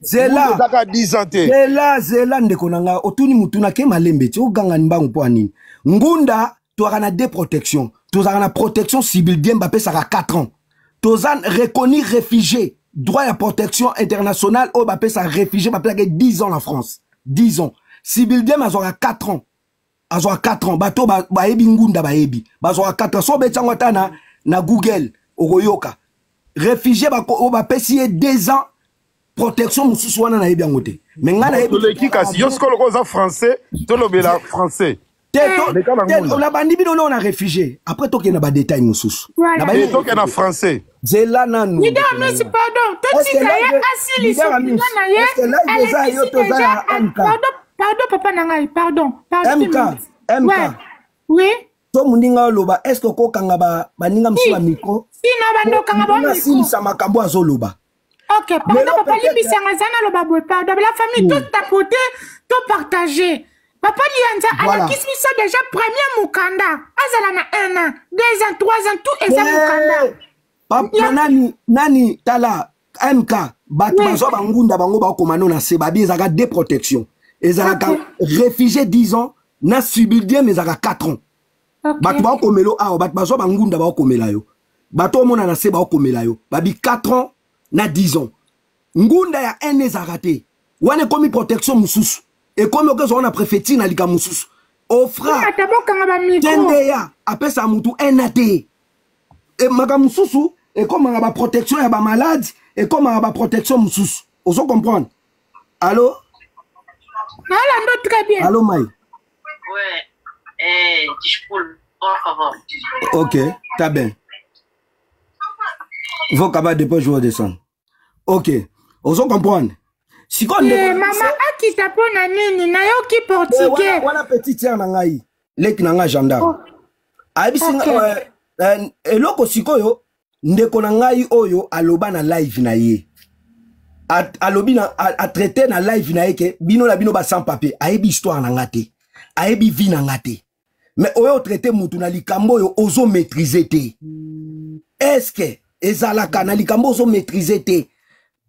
Zela ezaka 10 ans te. Zela, zela ndeko na ngai, otuni mutuna ke malembe ti oganga mbangu mpo ya nini? Ngunda tozalaka na deux protection, tozalaka na protection civilienne bapesaka 4 ans, toza reconnu réfugié, droit ya protection internationale oyo bapesaka réfugié, bapesaka 10 ans na France, 10 ans. Civilienne azwaka 4 ans, azwaka 4 ans. Bato bayebi ngunda bayebi bazwaka 4 ans. So obeti yango ata na Google okoyoka réfugié oyo bapesi ye 2 ans protection mosusu wana nayebi yango te, me ngai nayebi. Toleki kasi yo sikoyo lokola oza français, tolobela français. Te, nabandi bino nao na réfugié, après tokende na badetail mosusu. Tokende na français. Zela nanu. Leader Miss, pardon, totika ye asilisa na ye. Eza yo, toza ya MK. Pardon, pardon papa na ngai, pardon, pardon. MK, MK. Oui. To moninga oloba, est ce que okokanga baninga mosusu bamicro? Sino bandokanga bamicro, asilisa makambo azoloba. Ok, pardon papa, limbisanga, eza naloba boye, pardon la famille, mm. Totapote, topartage. Papa Lianza alakisi biso déjà premier mokanda, azala na 1 an, 2 ans, 3 ans, tout eza mokanda. Papa nani nani, tala MK, bato bazwa bangunda bango bakoma no na se babi ezalaka deux protection, ezalaka réfugié 10 ans na civilienne ezalaka 4 ans. Bato baokomela awa, bato bazwa bangunda baokomela yo, bato omona na se baokomela yo babi 4 ans na 10 ans. Ngunda ya 1 ezalaka te, wana ekomi protection mosusu, ekomi okezwa na préfecture na likambo mosusu. Ofra tendeya apesaka mutu 1 a te. Makambo mosusu ekomaka baprotection ya bamalade, ekomaka baprotection mosusu, ozo comprendre? Allo? Nalando très bien. Allo mai? Ouais, eh, por favor. Ok, tá bem. Vou acabar depois, vou descendre. Ok, ozo comprendre? Sikoyo eh, mama akita mpo na nini? Nayoki portugais. Wana petite sœur na ngai, leki na ngai gendarme. Oh. Ayebisi okay. Eloko sikoyo ndeko na ngai oyo aloba na live na ye, alobi na atraite na live na ye ke bino na bino ba sans papier, ayebi histoire na nga te, ayebi vie na nga te, mais oyo otraite mutu na likambo oyo ozo maîtriser te, est-ce ezalaka na likambo ozo maîtriser te,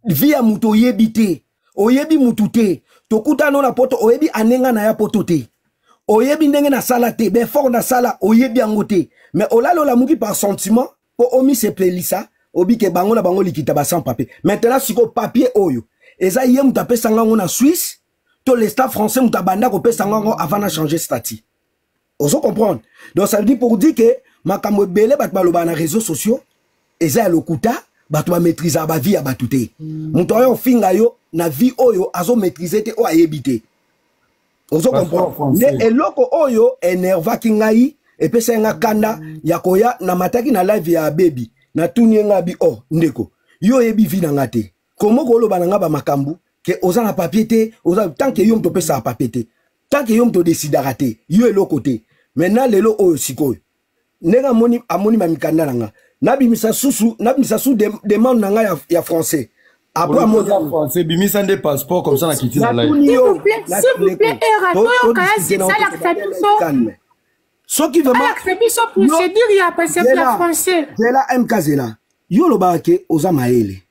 vie ya mutu oyebi te, oyebi mutu te, tokutana na poto, oyebi anenga na ya poto te, oyebi ndenge nasala te, baeffort nasala oyebi yango te, mais olala olamuki par sentiment mpo omisepelisa, obike bango na bango likita ba sans papier. Maintenant sikoyo papier oyo eza ye moto apesanga yango na Suisse to l'État français moto abanda kopesanga yango avant na changer statut, ozo comprendre? Donc ça veut dire, pour dire que makambo ebele bato balobaka na réseaux sociaux eza ya lokuta, bato bamaîtrisaka bavie ya bato te. Moto oyo ofinga yo na vie oyo azomaîtrise te, oyo ayebi te, ozo comprendre? Nde eloko oyo enervaki ngai, epesaki nga kanda ya koya namataki na live ya bebi, natuni ye nga bi: oh ndeko, yo oyebi vie na nga te, komo koloba na nga bamakambo ke oza na papier te? Oza tant que yo moto opesaka papier te, tant que yo moto odesidaka te, yo eloko te. Maintenant lelo oyo sikoyo ndenge amoni, amoni bamikanda na nga, nabimisa susu, nabimisa su demande na nga ya français. Après amoni français, bimisa nde passeport comme ça na kiti na live. S'il vous plaît, s'il vous plaît, era toyoka ya zisalakisa biso. Soki vraiment alakisa biso procédure ya passeport ya français. Zela MK, zela. Yo olobaka ke oza mayele,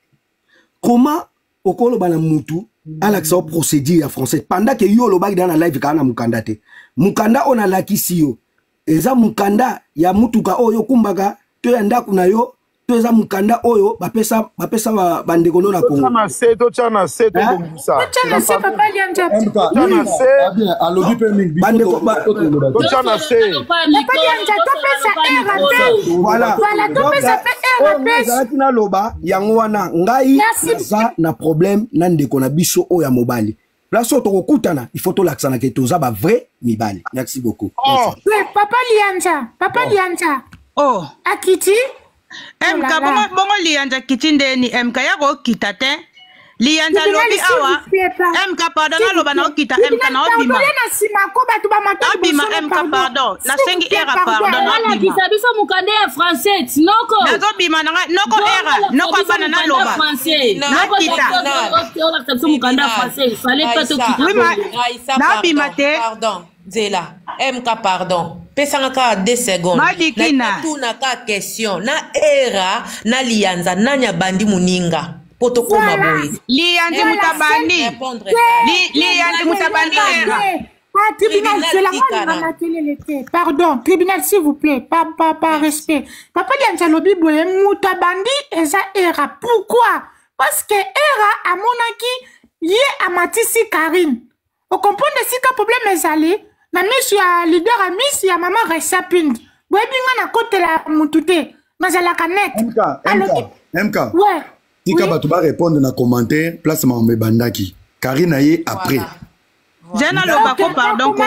comment okoloba na mutu alakisa yo procédure ya français pendant ke yo olobaki da na live kaka na mokanda te? Mokanda oyo nalakisi yo eza mokanda ya mutuka oyo okumbaka to ya ndako na yo to eza mokanda oyo bapesa bapesa bandeko no na Kongo? Na se totya na se, tobongisa. Totya na se, papa Lianja. Totya na se. Alobi mpe mingi. Bandeko, totya na se. Papa Lianja, topesa rap. Voilà. Voilà, topesa mpe rap. Ezalaki naloba yango wana, ngai naza na problème na ndeko na biso oyo ya mobali. Place oyo tokokutana, il faut tolakisana ke toza bavrai mibali. Merci beaucoup. Oh. Papa Lianja, papa oh. Lianja. Oh. Akiti. MK, bongo, bongo Lianja kiti ndeni MK ya kokita te. Liyanza alobi awa MK, pardon, naloba na okita MK na obima. Na nsima ko bato bamata. Obima MK, pardon, nasengi era, pardon. Alakisa biso mokanda ya français noko. Nazobima nanga noko era noko bana naloba. Nakita olakisa biso mokanda ya français, fallait pas tokita. Nabima te. Pardon, nzela MK, pardon, pesanga kaka 2 secondes. Madikina. Natuna kaka question na era na Liyanza: nani abandi moninga? mpo tokóma boye. Liyanzi mutabandi, liyanzi mutabandi. Ah, tribunal, c'est la makelele te. Pardon, tribunal, s'il vous plaît, pas, pas, pas respect. Papa Lianza alobi boye, mutabandi eza era. Pourquoi? Parce que era amonaki ye amatisi Karine. Okomprendre esika problème ezali na miso ya leader ya miss ya mama Raissa Pindi. Boyebi nga nakotela mutu te, nazalaka net. MK, MK, MK. Ouais. Tika bato ba répondre na commentaire place makambo ebandaki. Karine aye après. Voilà. Jana loba ko pardon ko.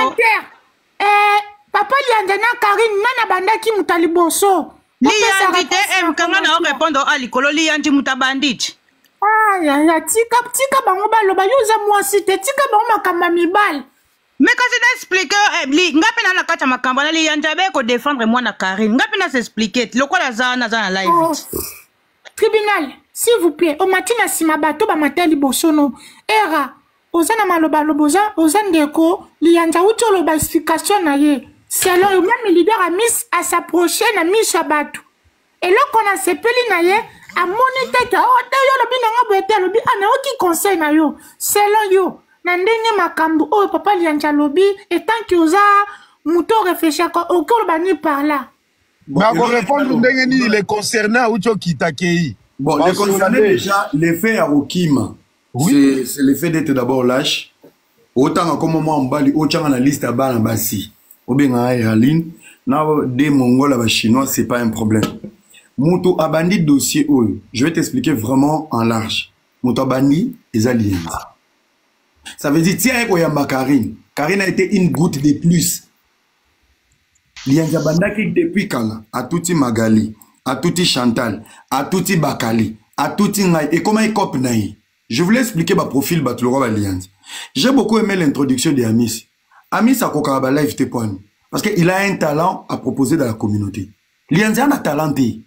Eh, papa Lianza na Karine nana bandaki mutu ya liboso. Liyanzi te MK nga na répondre a likolo liyanzi mutu abanditi. Ah, ya, ya, tika, tika bango baloba, yo oza mwasi te, tika bango makambo ya mibali. Mais kasi na explique eh, li, nga mpe na na kati ya makambo na liyanzi abe kodefendre mwana Karine, nga mpe na s'explique lokola aza wana aza na live. Oh. Tribunal, s'il vous plaît, omati na nsima bato bamata liboso no. Era, oza na malobaloba, oza, oza ndeko, liyanzi awuti oloba explication na ye. Selon yo, meme leader ya miss asapproche na miso ya bato. Eloko nasepeli na ye, amoni te ke oh, te yo olobi na nga boye te, alobi ah, nayoki conseil na yo. Selon yo, na ndenge makambo oyo papa Liyanzi alobi, etant que oza moto oreflechaka, okoki oloba nini par là? Bon, mais répondre ndenge nini les concernés auti okita kei. Bon, les concernés déjà, l'effet ya kokima, oui. C'est l'effet d'être d'abord lâche. Otanga comme mwa mobali otyanga na liste ya bana basi obengaka Eraline na de mongola ba chinois, c'est pas un problème. Moto abandi dossier oyo, je vais t'expliquer vraiment en large. Moto abandi eza lienzi. Ça veut dire tia ye koyamba Karine. Karine a été une goutte de plus. Lianzi abandaki depuis kala, atuti Magali, atuti Chantal, atuti Bakali, atuti ngai, ekomaki cope na ye. Je voulais expliquer ba profil bato lokola ba Lianzi. J'ai beaucoup aimé l'introduction de Amis. Amis akokaka ba live te poani parce que il a un talent à proposer dans la communauté. Lianzi ana talent te.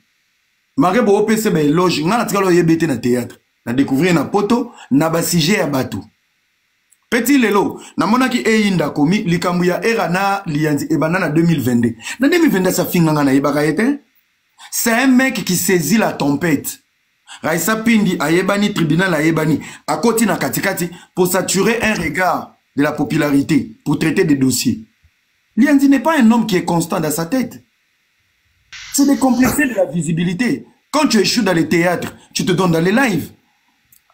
Malgré bo opesa ba éloge, nga na tikala oyebi te na théâtre. Na découvrir na poto na ba sujet ya bato. Petit lelo, namonaki eyinda komi likambo ya era na Lianzi ebanda na 2022. Na 2022 sa finga nga nayebaka ye te. C'est un mec qui saisit la tempête. Raissa Pindi ayebani, tribunal ayebani, akoti na katikati pour saturer un regard de la popularité, pour traiter des dossiers. Lianzi n'est pas un homme qui est constant dans sa tête. C'est des complexes de la visibilité. Quand tu échoues dans les théâtres, tu te donnes dans les lives.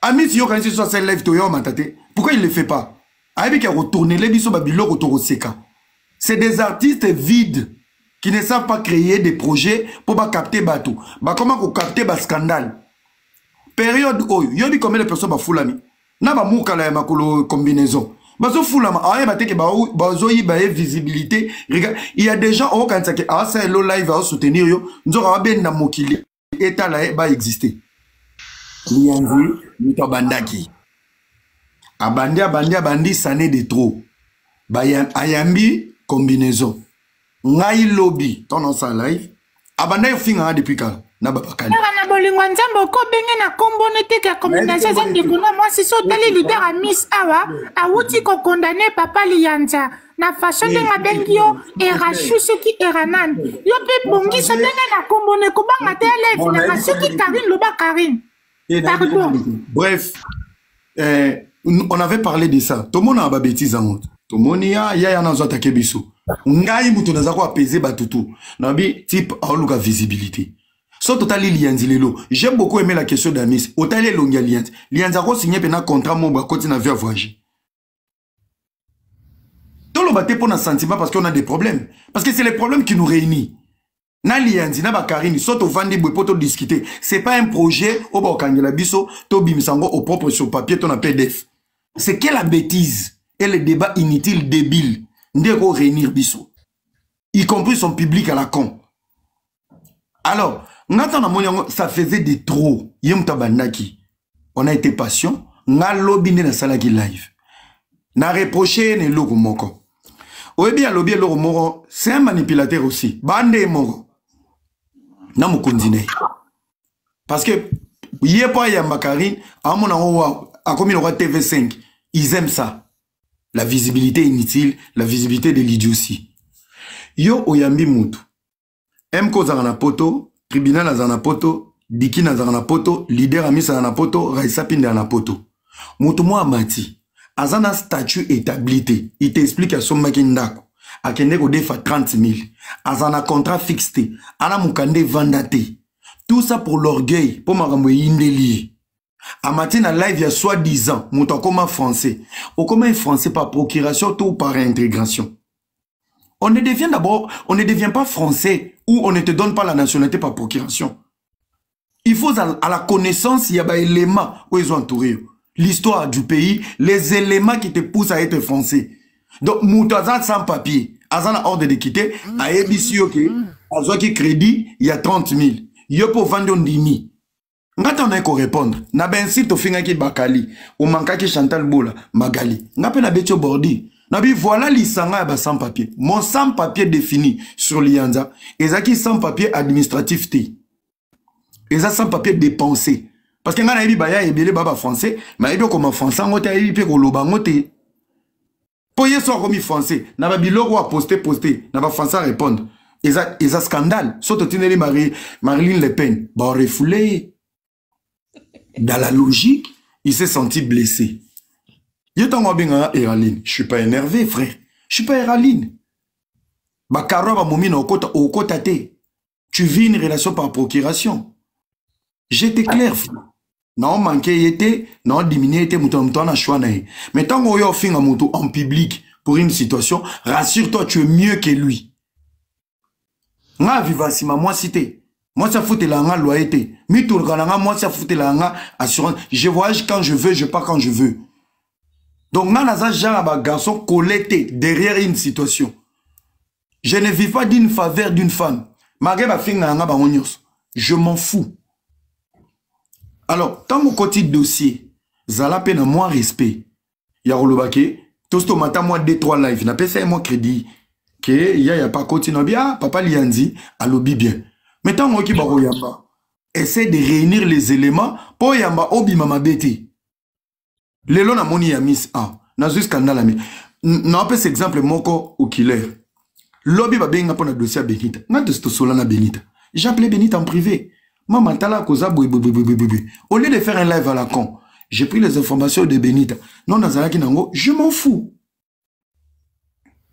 Amis, si yokanisi so asali live toyo matate, pourquoi il ne le fait pas? Ayebi ki retourner les biso ba biloko toroseka. C'est des artistes vides qui ne savent pas créer des projets pour ba capter bato. Ba comment ko capter ba scandale. Période oyo, yobi combien de personnes ba fulami? Na ba mukala ya makolo combinaison. Bazo fulama, ayeba te ke ba bazo yiba ye visibilité. Regarde, il y a des gens okanisa ke asa lo live a soutenir yo, nzoka ba benda mokili etala ye ba exister. Lianzi moto abandaki. Abandi abandi abandi, ça n'est de trop. Ayambi combinaison. Ngai lobi ton sa live abandaki kofinga nga depuis kala na babakali. Kaka na bolingo ya Nzambe okobenge na kombo ne te ke combinaison eza ndeko na mwasi. So otali leader ya miss awa awuti kokondane papa Liyanza na façon ndenge abengi yo Erachu soki Eranan, yo mpe bongisa ndenge na kombo ne kobanga te eleve nanga soki Karine loba Karine. Pardon. Bref, on avait parlé de ça. Tomona ba bêtise yango. Tomoni ya ya ya nazo attaquer biso. Ngai mutu naza ko apaiser batutu. Nabi type aoluka visibilité. So totali Lianzi lelo. J'ai beaucoup aimé la question d'Amis. Otali elongi ya Lianzi. Lianzi ako signer pena contrat mo ba koti na vie à voyager. Toloba te pona sentiment parce qu'on a des problèmes. Parce que c'est les problèmes qui nous réunissent. Na Lianzi na Bakarini so tovandi boye po todiscuter. C'est pas un projet oyo bakokangela biso tobimisa yango au propre sur papier to na PDF. C'est quelle la bêtise et le débat inutile débile nde eko réunir biso, y compris son public à la con. Alors nga ntango namoni yango, ça faisait de trop. Ye moto abandaki, on a été patient. Nga lobi nde nasalaki live, na reproche ye na eloko moko. Oyebi alobi eloko moko, c'est un manipulateur aussi. Bande moko na mokonzi na ye, parce que ye po ayamba Karine amona yango wa akomi lokwa TV5. Ils aiment ça, la visibilité inutile, la visibilité de l'idiotie. Yo oyambi mutu MK ozalaka na poto, tribunal azala na poto, Dikina azalaka na poto, leader amisala na poto, Raissa Pinda na poto. Moto mwa amati aza na statut établi te. Il t'explique asombaki ndako. Akende kodefa 30 000. Aza na contrat fixe te. Ana mokanda evanda te. Tout ça pour l'orgueil, po makambo eyindeli ye. Amati na live ya soi-disant moto akoma français. Okoma français par procuration to par intégration. On ne devient d'abord, on ne devient pas français ou on ne te donne pas la nationalité par procuration. Il faut à la connaissance, il y a des éléments où ils ont entouré. L'histoire du pays, les éléments qui te poussent à être français. Donc, moto aza sans papier, aza na ordre de quitter, ayebisi yo ke, azwaki crédit, il y a 30 000. Yo po vandi ondimi. Nga ntango naye korépondre na bainsulte ofingaki bakali, omankaki Chantal Bola, Magali. Nga mpe nabeti yo bordi. Nabi voilà lisanga ya ba sans papier. Mon sans papier défini sur Lianza, ezaki sans papier administratif te. Eza sans papier dépensé. Parce que nga nayebi baya ebele ba ba français, mais nayebi okoma français yango te, ayebi mpe koloba yango te. Po ye so akomi français, na ba biloko a poste poste, na ba français à répondre. Eza, eza scandale. So totindeli Marilyn Le Pen, ba refoulé. Dans la logique, il s'est senti blessé. Ye tango abenga Eraline, je suis pas énervé frère. Je suis pas Eraline. Ba karo ba momi na okota, okota te. Tu vis une relation par procuration. J'étais clair, frère. Na manqué yete, na diminué yete, muto muto na choix na ye. Mais tant qu'on yo finga muto en public pour une situation, rassure-toi, tu es mieux que lui. Nga viva sima moi cité. Moi ça fout la nga loyer te. Mi tourka nga moi ça fout la nga assurance. Je voyage quand je veux, je pars quand je veux. Donc nga naza genre ba garçon collé te derrière une situation. Je ne vis pas d'une faveur d'une femme. Malgré ma finga nga bango nyonso. Je m'en fous. Alors, tant mon côté dossier, zala pe na moi respect. Ya rolobake, tosto mata moi 2 3 live, na pesa moi crédit que ya ya pas côté na bia, papa Lianzi alobi bien. Mais tant moi qui ba royamba, essaie de réunir les éléments pour yamba obima mabete. Lelo na moni ya Miss A, na zui scandale ami. Na pesa exemple moko au killer. Lobi ba benga pona dossier Benita. Nga to sola na Benita. J'ai appelé Benita en privé. Maman tala koza boy boy boy boy boy. Au lieu de faire un live à la con, j'ai pris les informations de Benita. Non nazalaki nango, je m'en fous.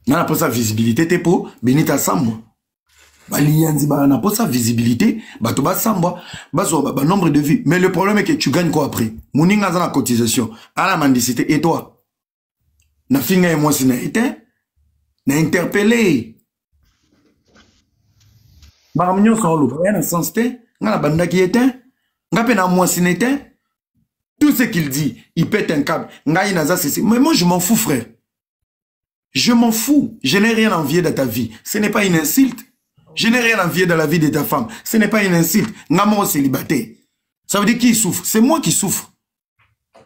Na posa visibilité te po Benita sambwa. Ba lianzi ba na posa visibilité, ba to ba sambwa, ba zo ba nombre de vues. Mais le problème est que tu gagnes quoi après? Moninga za na cotisation, à la mendicité et toi? Na finga et moi si na été na interpellé. Ba mnyo so lo, ya na sens te, nga na banda ki était, nga pe na moi si n'était. Tout ce qu'il dit, il pète un câble. Nga inaza ceci. Mais moi je m'en fous frère. Je m'en fous. Je n'ai rien envié dans ta vie. Ce n'est pas une insulte. Je n'ai rien envié dans la vie de ta femme. Ce n'est pas une insulte. Nga mo célibataire. Ça veut dire qui souffre? C'est moi qui souffre.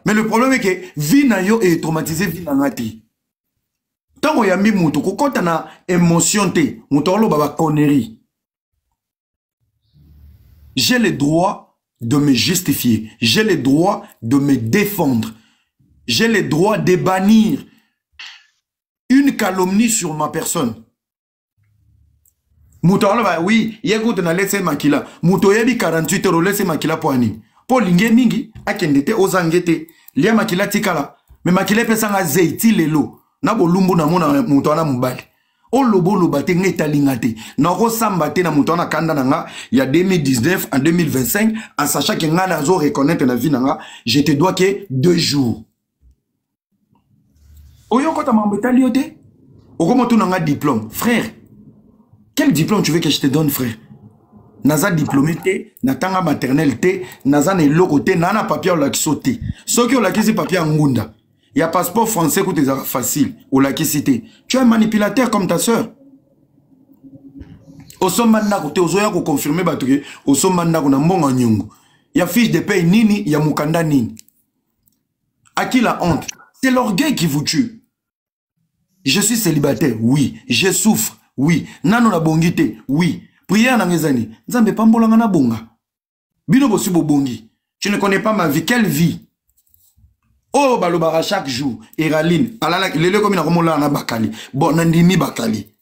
Mais le problème est que vie na yo est traumatisée, vie na ngati. Tant que yambi mutu, kokota na émotion te, mutu oloba ba connerie. J'ai le droit de me justifier. J'ai le droit de me défendre. J'ai le droit de bannir une calomnie sur ma personne. Mutu oloba, oui, yekute na lese makila. Mutu yebi 48 euros lese makila po ani. Po linge mingi, akende te, ozange te. Lia makila tikala. Mais makila pesa nga zeiti lelo. Na bolumbu na mona mutu ana mobali. Olobo loba te, nge talinga te. Na rosamba te na mutu ana kanda na nga, ya 2019 en 2025, en sachant que nga nazo reconnaître na vie na nga, je te dois que 2 jours. Oyo kota mambo etali yo te? Okoma tuna nga diplôme. Frère, quel diplôme tu veux que je te donne, frère? Naza diplômé te, na tanga maternelle te, naza na eloko te, na na papier olakisi te. Soki olakisi papier ya ngunda, ya passeport français kutu ezalaka facile, olakisi te. Tu es un manipulateur comme ta sœur. Osomba ndako te, ozoya ko confirmer bato ke osomba ndako na mbongo ya nyongo. Ya fiche de paye nini, ya mukanda nini. À qui la honte? C'est l'orgueil qui vous tue. Je suis célibataire, oui. Je souffre, oui. Nano na bongi te, oui. Prière na ngezani. Nzambe pambolanga na bonga. Bino bosi bobongi. Tu ne connais pas ma vie. Quelle vie? Oh, balobara chaque jour. Eraline. Alala, lele komi na komola na bakali. Bon, nandimi bakali.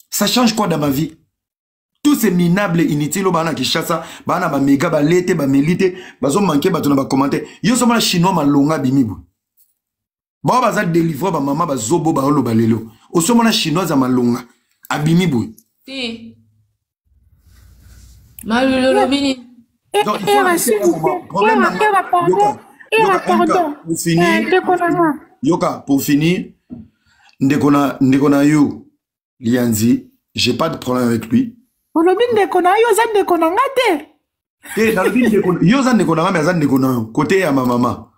Ça change quoi dans ma vie? Tous ces minables inutiles oyo baa na Kinshasa, baa na bamega, balie te, bameli te, bazomanke bato na bacommentaire. Yo ozomona chinois malonga abimi boye, bao baza delivre bamama bazobo baoloba lelo. Osomona chinoise ya malonga abimi boye. Ti. Malulu olobi nini? Donc, il faut arrêter un moment. Problème na nga- Yoka, yoka, MK, pour finir, yoka, pour finir, ndeko na ndeko na yo Lianzi, j'ai pas de problème avec lui. Olobi ndeko na yo, oza ndeko na nga te. Te, nalobi ndeko yo, oza ndeko na nga, mais aza ndeko na yo côté ya ma mama.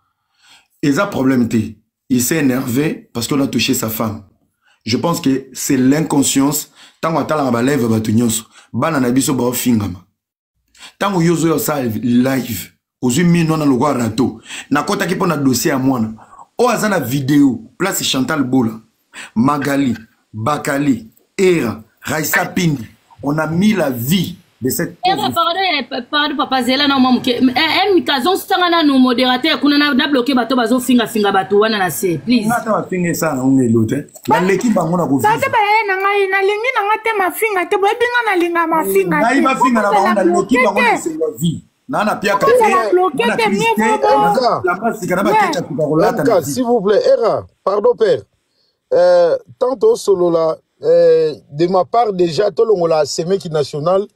Eza problème te. Il s'est énervé parce qu'on a touché sa femme. Je pense que c'est l'inconscience. Ntango atalaka balève bato nyonso, bana na biso baofingama. Ntango yo ozoya osala live, ozwi mino wana lokola rato. Nakɔtaki mpo na dossier ya mwana oyo aza na video place Chantal Bola, Magali Bakali, Era, Raissa Pindi. On a mis la vie de cette Era, pauvre pardon, pardon papa, zela na mwa moke. MK, azosanga nanu modérateur kuna na bloke bato bazofingafinga bato wana na se, please. Nga ata bafinga esala nango elo te, naleki bango na kovivre. Bato baye na ngai, nalingi na nga te mafinga te. Boyebi nga nalinga mafinga ngai te. Bafinga na bango, Bozala naleki bloke bango na te. esengo ya vie. Naa na piaka te, Bozala bloke naa na te, crise mieux te, vaut MK. lamba sika na bakecha sika kolata na MK, vie. s'il vous plaît, Era, pardon père. Tantôt solola, de ma part déjà, tolongola semeki national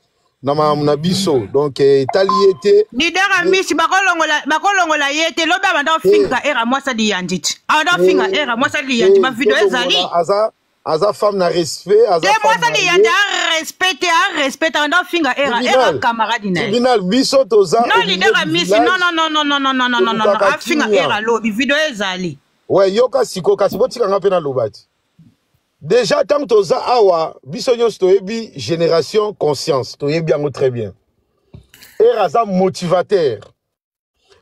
na makambo na biso. Donc etali ye te. Leader Amisi, bakolongola bakolongola ye te. Lobi abanda ofinga Era mwasa liyanzi ti abanda ofinga Era mwasa liyanzi, bavideo ezali. Tolongola, aza aza femme na respect, aza Te, femme mwasa mariée. liyanzi arespecte, arespecte, abanda ofinga Era, Era Tribunal, camarade na ye. tribunal, biso toza Non, au milieu leader du Amisi, village. non, non, non, non, non, non, non, non, non, non, Tolukaka afinga kimia. Era lobi, video ezali. Ouais, yoka siko, kasi botikanga mpe naloba ti. Déjà ntango toza awa, biso nyonso toyebi génération conscience, toyebi yango très bien. Era aza motivateur,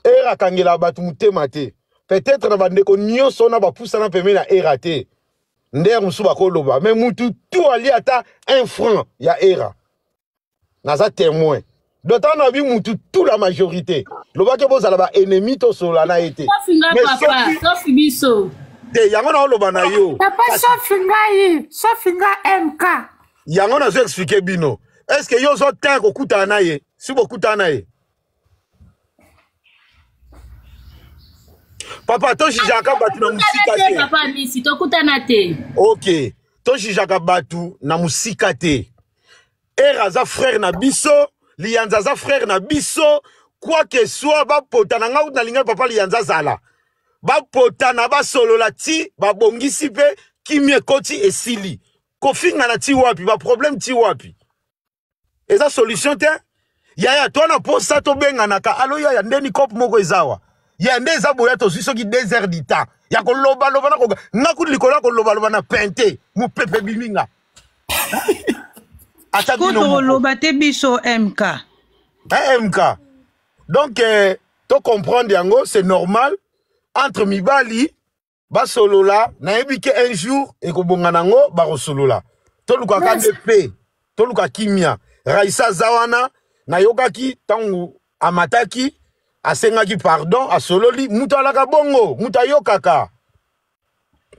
Era akangela bato motema te. Peut-être na bandeko nyonso wana bapusana pembeni na Era te, ndere mosusu bakoloba, mais mutu tu ali ata un franc ya Era, naza témoin. Donc ntango na bi mutu tout, la majorité lobaki bozala baennemi, tosolola na ye te. Sauf nga Mais papa, soki sauf biso. Te, yango naoloba na yo. Papa, sauf ngai, sauf nga MK. Yango nazo expliquer bino. Est ce que yo ozo temps kokutana na ye? Si bokutana na ye, papa, tojugeaka bato na mosika Tokutana te te. papa Misi, tokutana te. Ok, tojugeaka bato na mosika te. Era aza frère na biso, Liyanza aza frère na biso. Quoi que soit, bapota na ngai, nalingai papa Liyanza azala, bapotana, basolola ti babongisi mpe kimia ekoti, esili. Kofingana ti wapi? Baproblème ti wapi? Eza solution te. Yaya, to na posa tobenganaka. Alo yaya, ndeni cope moko eza awa ya nde eza boya. Tozwi soki 2 heures du temps ya kolobaloba na koga nga kutu likolo ya kolobaloba na pente mopepe biminga ata Ko bino moko. tokoloba te biso MK. Hein, MK, donc to comprendre yango, c'est normal entre mibali basolola. Nayebi ke un jour ekobonga nango, bakosolola. Tolukaka nde mpe toluka kimia. Raisa aza wana, nayokaki ntango amataki, asengaki pardon, asololi. Moto alaka bongo, moto ayokaka.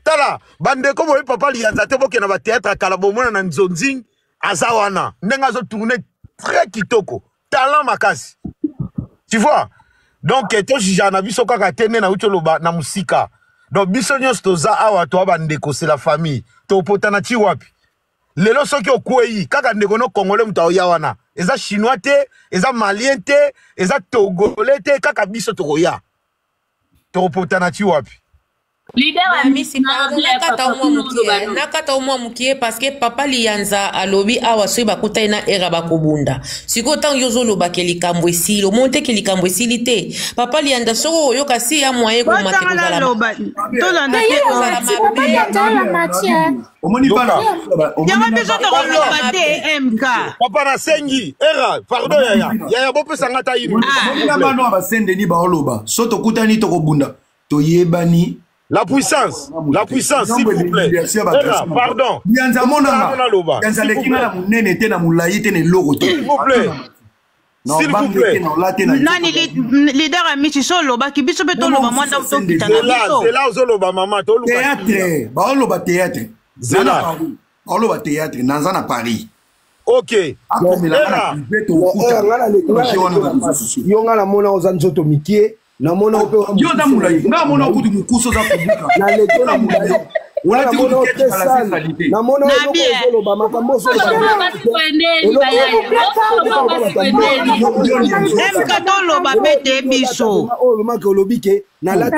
Tala bandeko boye, papa Liyanza te, bokende na batéâtre ya kala, bomona na nzonzing aza wana ndenge azotourne très kitoko, talent makasi, tu vois. Donc tojugeaka na biso kaka te nde nauti oloba na mosika. Donc biso nyonso toza awa, toa bandeko, c'est la famille. Topotana ti wapi? Lelo soki okwei kaka ndeko no congolais, moto aoya wana eza chinois te, eza malien te, eza togolais te, kaka biso tokoya, tokopotana ti wapi? Leader Amisi, pardon, nakata mwa mokie, nakata mwa mokie, parce que papa Liyanza alobi awa soki bakutani na Era bakobunda. Sikoyo ntango yo ozolobaka likambo esili, omoni te ke likambo esili te. Papa Liyanza, soki oyoka si ya moyen komata Botanga kozala naloba, tolanda te. kozala mabe. Omoni bana. Yango biso tokoloba te, MK. Papa, nasengi Era pardon. Yaya, yaya, bopesanga ata yini. Omoni na bana oyo basendeni baoloba so tokutani tokobunda, toyebani. La puissance, la puissance, s'il vous plaît. Era, pardon. Lianza monanga. Naloba. Lianza aleki nga na monene te, na molai te, na eloko te. S'il vous plaît. S'il vous plaît. Nani leader Amisi, so olobaki, biso mpe toloba mwa ndambo, tokita na biso. Zela, ozoloba mama, toluka. Théâtre, baoloba théâtre. Zela. Baoloba théâtre, naza na Paris. Ok. Yo nga namona oza nzoto mikie, namona yo mpe yo oza molai, nga namona okuti mokusu oza kubuka. Naleki na molai. Namona yo mpe sale, namona yo eloko ozoloba makambo ozoloba. Toloba mpe te biso. Oyo maki olobi ke nalati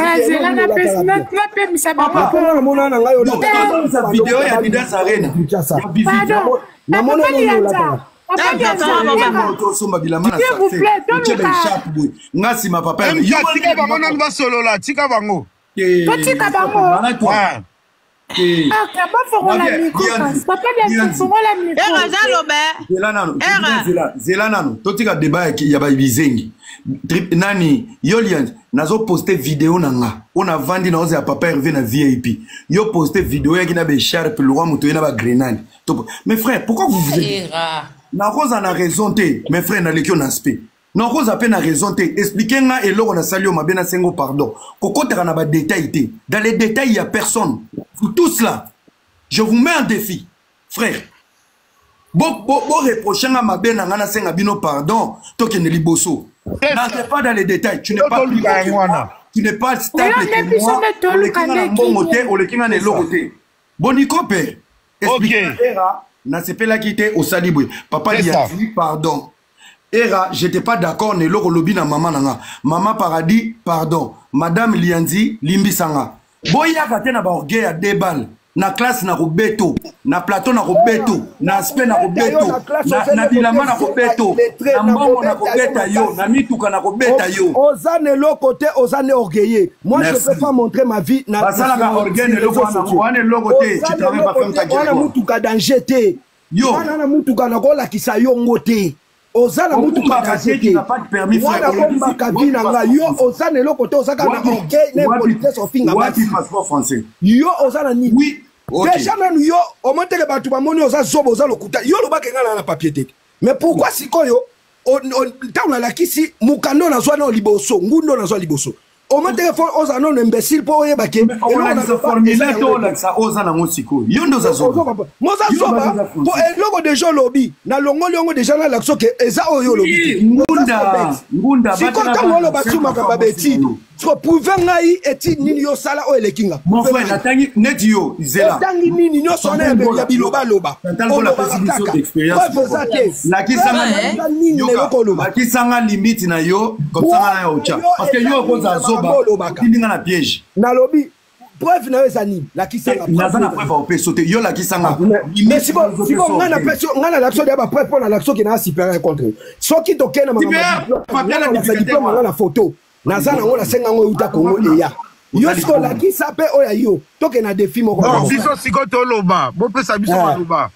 namona na ngai video ya Adidas Arena. Namona tosomba bilamba na sachet boye, nga nsima papa. Tika bango nanu basolola, tika bango. Totika bango. Bafongola micro, papa Bianchi, fongola micro. Aza loba. Zela nanu, zela nanu, totika débat ya babizengi nani. Yo Lianzi, nazoposte video na nga oyo navandi na oza ya papa Hervé na VIP. Yo poste video yaki na baécharpe lokwa moto ye na bagrenade. Mais frère, pourquoi vous vous nakoza na raison te? Mais frère, naleki yo na aspect, nakoza mpe na raison te. Explique nga eloko nasali yo mabe, nasengo pardon. Kokotaka na badétail te, dans les détails ya personne. Vous tous là, je vous mets en défi, frère. Boreproche nga mabe na nga, nasenga bino pardon, tokende liboso. N'entrez pas dans les détails. Tu n'es pas plus haut que moi, tu n'es pas stable que moi. Oleki nga na mbongo te, oleki nga na eloko te. Boniko mpe explique. Era, nasepelaki te osali boye. Papa Liati, pardon. Era, j'étais pas d'accord na eloko olobi na mama na nga, mama Paradis, pardon. Madame Lianzi, limbisanga. Boyaka te na baorgueil ya deux balles. Na classe na kobeto, na plateau na kobeto, na aspect na kobeto, na bilamba na kobeto, na mbongo na kobeta yo, na mituka na kobeta yo. Oza na eloko te, oza ne orgueilleux. Moi, je peux pas montrer ma vie na basalaka orgueil na eloko wana, wana eloko te. Tu travailles pas, ferme ta gueule. Wana mutuka danger te. Yo wana na mutuka nakolakisa yongo te. Oza na mutuka danger te, wana bombaka vie na ngai. Yo oza na eloko te, oza kaka na orgueil na impolitesse, ofinga basi. Yo oza na nini? Déjà nanu yo omoni teke bato bamoni oza zoba, oza lokuta. Yo olobaka ngai na papier te, mais pourquoi sikoyo ntango nalakisi mokanda oyo nazwa nao liboso, ngundu oyo nazwa liboso, omoni teke fo ozala nano imbécile mpo oyeba ke oza nango sikoyo? Yo nde oza zoba. Moza zoba mpo eloko deja olobi, nalongoli yango deja, nalakisa ke eza oyo olobi te. Ngunda, ngunda. Sikoyo ntango oloba su makambo ya betide, siko prouve ngai etide nini yo osala oyo eleki nga. Mon frère, natangi neti yo, zela. Otangi nini? Nyonso wana ya bilobaloba, olobaka kaka, preuve eza te. Lakisanga nini eloko oloba? Lakisanga limite na yo, comme ça nga na yo otya, parce que yo okoza zoba, otindi nga na piège. Nalobi preuve na yo eza nini? Lakisanga. Naza na preuve aopeso te, yo lakisanga. Mais siko ngai napesi, ngai nalakisi oyo bapreuve mpo nalakisi oke naa supérieur contre. Soki tokende makambo diplôme nanga na photo naza nango, nasenga yango euta Kongo eya. Yo siko olakisa mpe oyo ya yo, tokende na défi moko. Biso siko toloba, bopesa biso maloba.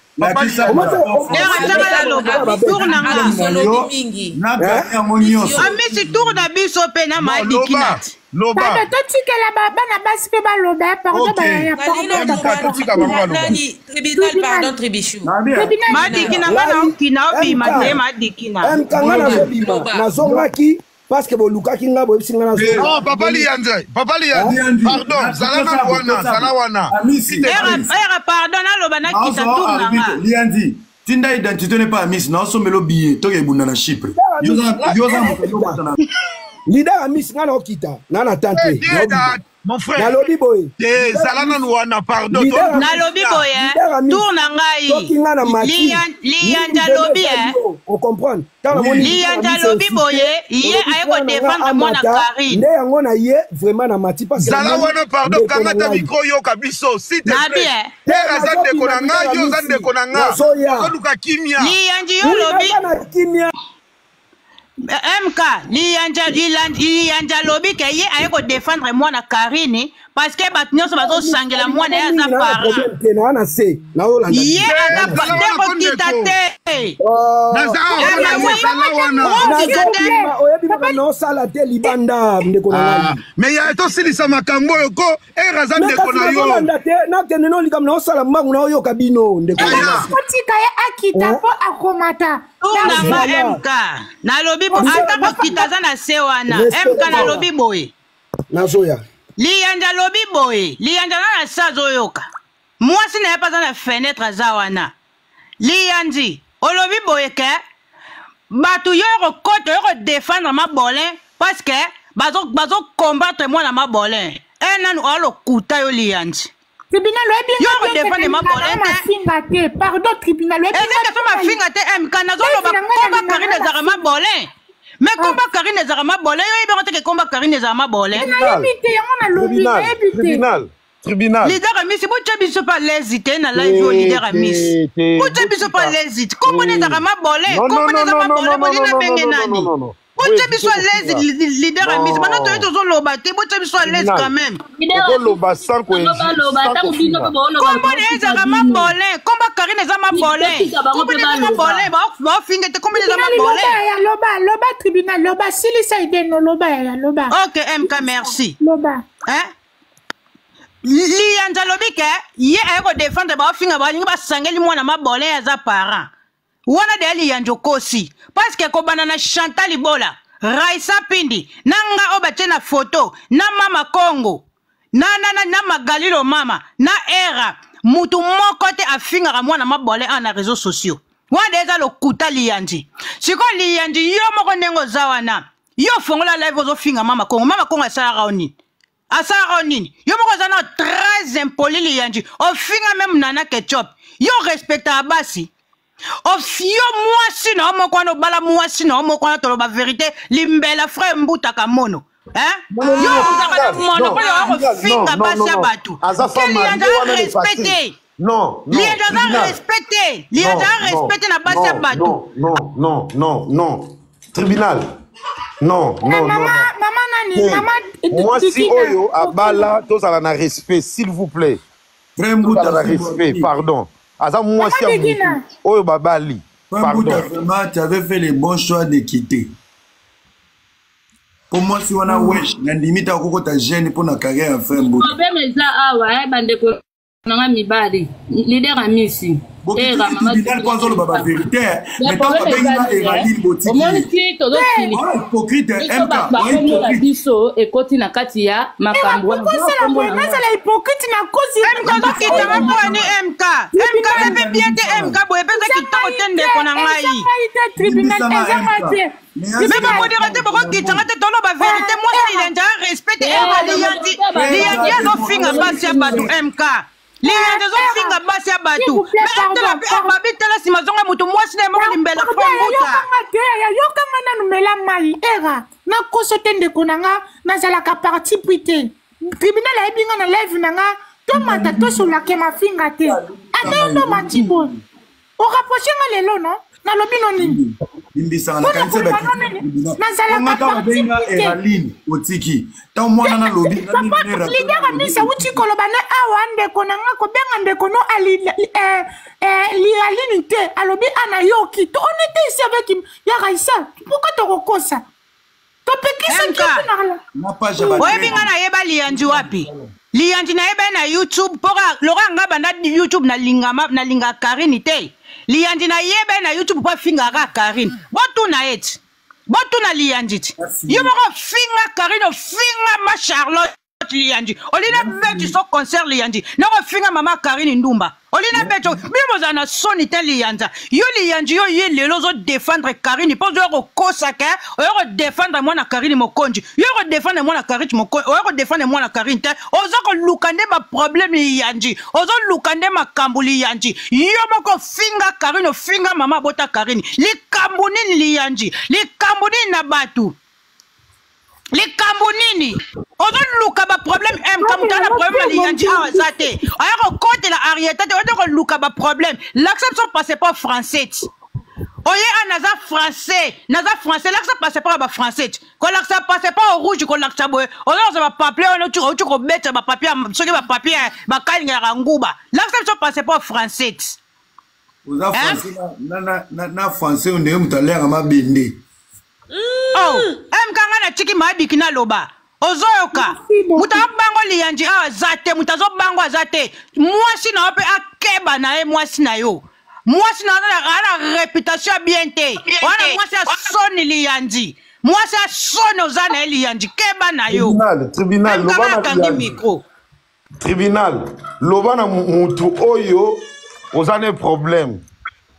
Tour na nga. Yango nyonso. Amisi, tour na biso mpe na maadikina. Loba. Pardon, totikela bana basi mpe baloba. Pardon bayaya, pardon. Tribunal, pardon, Tribichou. Madikina, nga na okina obima te, Madikina. Mkanga, nazobima, nazongaki parce que bolukaki nga, boyebisi nga. Non, papa Lianze, papa Lianze, pardon, zala na wana, zala wana. Era, pardon, naloba, nakita, tour na nga. Lianzi, tinda identité ne pas Amisi, naosombela billet, toke ebunda na Chypre. Yo oza moto. Leader Amisi, nga na okita na na tante. Mon frère. Nalobi boye. Te, zala nanu wana, pardon. Nalobi boye, tour na ngai. Liyanja alobi, ocomprendre? Liyanja alobi boye, ye aye kodefendre mwana Karine. Nde yango na ye vraiment na mati. Zala wana, pardon, kanga ta micro, yoka biso, s'il te plaît. Terre aza ndeko na ngai, yo oza ndeko na nga, toluka kimia. Liyanji, yo olobi na kimia. MK Liyanja, Liyanja alobi ke ye aye kodefendre mwana Karine parce que bato nyonso bazosangela mwana, ye aza parent. Te, na na se naolanda. Ye aza te, kokita te. Oyebi maka naosala te libanda, ndeko na ngai. Mais ya tosilisa makambo oyo ko ere aza ndeko na yo. Nazolanda te, nakende no likambo naosala mbangu, naoyoka bino, ndeko. Kotika ye akita mpo akomata. Tour na nga, MK, nalobi ata kokita aza na se wana. MK, nalobi boye. Nazoya. Liyanja alobi boye, Liyanja na na se azoyoka mwasi na ye mpe aza na fenêtre, aza wana. Liyanzi Olobi boye ke bato yo okokota yo kodefendre mabolin parce que bazo bazo combattre mwana mabolin e nanu oya lokuta yo liyanzi tribunal oyebi yo kodefendre mabolin te mafinga te pardon tribunal oyebi eza question mafinga te mk nazoloba komba karine ezalaka mabolin mais komba karine ezalaka mabolin yo oyebi yango te ke komba karine ezalaka mabolin nayebi te yango nalobi nayebi te tribunal leader amisi botya biso pa lezi te na live oyo leader amisi botya biso pa lezi te kombo na ezalaka mabole kombo na eza mabole bolingi nabenge nani botya biso alezi leader amisi bana toye tozoloba te botya biso alezi quand même okoloba sans kombo na ezalaka mabole kombo karine eza mabole kombo na eza mabole baofinga te kombo na eza mabole loba loba tribunal loba silisa ideno loba yaya loba ok mk merci loba hein liyanza alobi ke ye aye kodefendre baofinga balingi basangeli mwana mabole aza parent wana deya liyanza okosi parceke kobanda na chantal ibola raisa pindi na nga oyo batie na foto na mama kongo na, na, na, na magalilo mama na era mutu moko te afingaka mwana mabole awa na réseau sociaux wana deya eza lokuta liyanzi sikoyo liyanzi yo moko ndenge oza wana yo ofongola live ozofinga mama kongo mama kongo asalaka yo nini asalaka yo nini yo moko oza na très impoli liyanji ofinga meme nana ketchup yo respectaka basi yo mwasi na yo moko wana obala mwasi na yo moko wana toloba verité limbela frère mbutaka mono yo ozalaka na monopole ya kofinga basi ya bato liyanji aza respect te liyanji aza respect te liyanji aza respect te na basi ya bato non non non non tribunal non non eh, mama, mama nani mama mwasi oyo abala tozala na respect s'il vous plaît tozala na respect pardon aza mwasi ya mutu oyo babali pardon vraiment tu avais fait le bon choix de quitter mpo mwasi wana wesh nandimi ta okokota jeune mpo na carrière ya frère mbuta problème eza awa eh, bandeko na nga mibali leader amisi tribunal mpo azoloba baverité mais ntango babengi na eradine botiomoni ti tozohypocrite mkkomona biso ekoti na kati ya makambo wanazala hypocrite na kozi mk ozokitanga mpo ni mk mk epe bien te mk boye epeza kitoko te ndeko na ngai tribunal eza ngai te me bamodérate bokokitanga te toloba verité mwasi liyanzi a respect te ema liyanzi liyanzi azofinga basi ya bato mk liyanzi azofinga basi ya bato babi tala nsima zonga moto mwasi na ye moko limbela fombuta yokanga nanu mela mai era nakoso te ndeko na nga nazalaka parti pris te tribunal ayebi nga na live na nga tomata tosolake mafinga te ata yo ndo mati boye oraproche nga lelo no nalobi no nini limbisaka nakanisi nazalakababenga eraline otiki ntango mwana nalobi leader amisa uti koloba ne awa ndeko na nga kobenga ndeko no eh, eh, liraline te alobi anayoki to on était ici avec ya raisa pourquoi tokokosa topekisaki oyebi nga nayeba liyanzi wapi liyanzi nayeba ye na youtube mpo lokola nga banda youtube nalinga karine te liyanzi nayeba ye na youtube mpo afingaka karine botuna ye ti botuna liyanzi ti yo moko ofinga karine ofinga ma charlotte liyanji olina beti so concert liyanji nakofinga mama karine ndumba olina beti bino bozala na soni te liyanza yo liyanji yo ye lelo ozodefendre karine mpo ozoya kokosa ke oya kodefendre mwana karine mokonzi yo kodefendre mwana karine mokonzi oya kodefendre mwana karine te oza koluka nde baproblème liyanji ozoluka nde makambo liyanji yo moko ofinga karine ofinga mama abota karine likambo nini liyanji likambo nini na bato likambo nini ozoluka baproblème mk moto ana problème ya liyanji awa aza te aya kokotela arieta te ote koluka baproblème lakisa biso passeport français ti oye a naza français naza français lakisa passeport ya bafrançais ti kolakisa passeport rouge kolakisa boye ozolakisa bapapier wana outi kobeta bapapier soki bapapier bakalingelaka nguba lakisa biso passeport français ti oza français na français oyo ndenge moto aliaka mabende oh mk nga natiki mabiki naloba ozoyoka moto abango liyanji awa aza te moto azobango aza te mwasi na yo mpe akeba na ye mwasi na yo mwasi na yo aza na réputation ya bien te wana mwasi ya soni liyanji mwasi ya soni oza na ye liyanji keba na yo tribunal loba akangi micro tribunal loba na mutu oyo oza ne problème.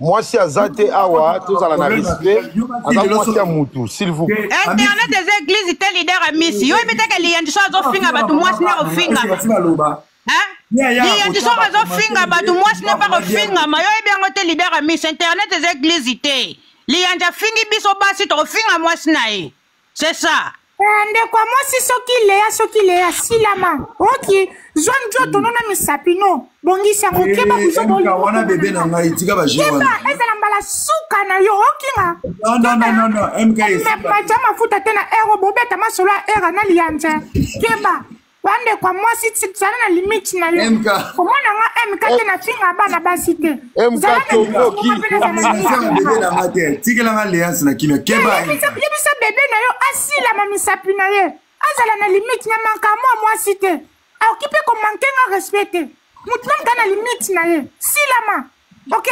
Mwasi aza te awa, tozala na respect. Aza mwasi ya mutu, s'il vous plaît. Internet eza église te, leader Amisi. Yo yebi te ke liyanzi so azofinga bato, mwasi nde akofingama. Liyanzi so azofinga bato, mwasi nde mpe akofingama. Yo yebi yango te, leader Amisi. Internet eza église te. Liyanzi afingi biso basi, tokofinga mwasi na ye. C'est ça. Eh, ndeko ya mwasi, soki Leya silama, oki zwa nzoto no na misapi no, bongisa yango, keba. Eh, wana bebe na ngai, tika ba jeu wana. Keba, ezala mbala suka na yo, okinga. Non, non, non, non, non, MK. Matia mafuta te na ero, bobeta masolo ya era na lianja. Keba, bandeko ya mwasi, zala na limite na yo. MK. Omona nga MK te, na finga bana basi te. MK Tomboki. Bebe na nga te, tikelanga Léance na kimia, keba. Yebisa bebe na yo asilama misapi na ye, azala na limite na makambo ya mwasi te. Akoki mpe komanquer nga respect te. Motu na moto na limite na ye. Silama, ok.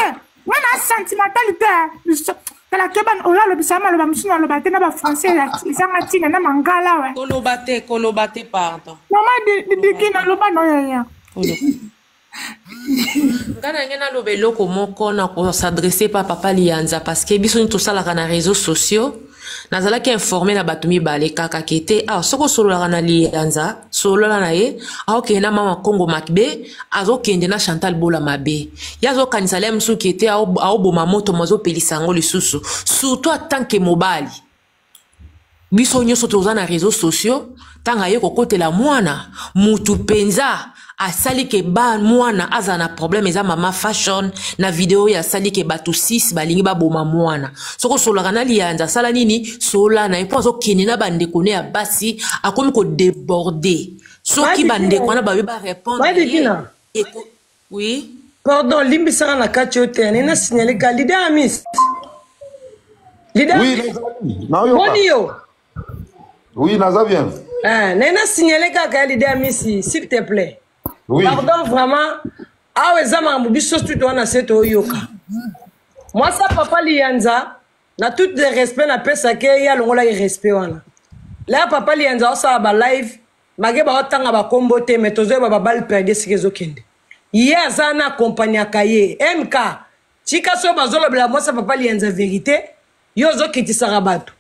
Nga na sentimental te. Tala, keba, oyo alobisa maloba mosusu, naloba te na bafrançais, ezanga ntina na mangala we. Koloba te, koloba te, pardon. Mama Diki, naloba no yaya. Nga na ngai naloba eloko moko na kos'adresser pa papa Lianza, parce que biso nini tosalaka na réseaux sociaux, nazalaki informé na bato mibale kaka ke te awa, soki osololaka na Lianza, solola na ye, aokende na mama Kongo Makbe, azokende na Chantal Bola mabe. Ye azokanisa le mosusu ke te aoboma moto, mo azopelisa yango lisusu, surtout atanke mobali. Biso nyonso toza na réseaux sociaux. Ntango aye kokotela mwana mutu mpenza, asali ke ba mwana azala na problème, eza mama Fashion na video oyo asali ke bato 6 balingi baboma mwana. Soki osololaka na Lianza, asala nini, solola na ye, mpo azokende na bandeko ne ya basi, akomi kodéborder. Soki bandeko wana babi barépondre ye, oui. Pardon, limbisaka na kati yo te, nai nasignale ka leader Amis. Leader, oui, boni yo? Oui, naza bien. Eh, nai nasignale kaka ya leader Amisi, s'il te plaît. Oui. Pardon, vraiment, awa eza makambo biso tutu wana se toyoka. Mwasi ya papa Liyanza, na tout le respect napesaki ye, alongolaki respect wana. Laya papa Liyanza osala balive make, baotanga bakombo te, me tozoyeba baballes perdues esika ezokende. Ye aza na akompagnaka ye. MK, tika, soki bazolobela mwasi ya papa Liyanza vérité, yo ozokitisaka bato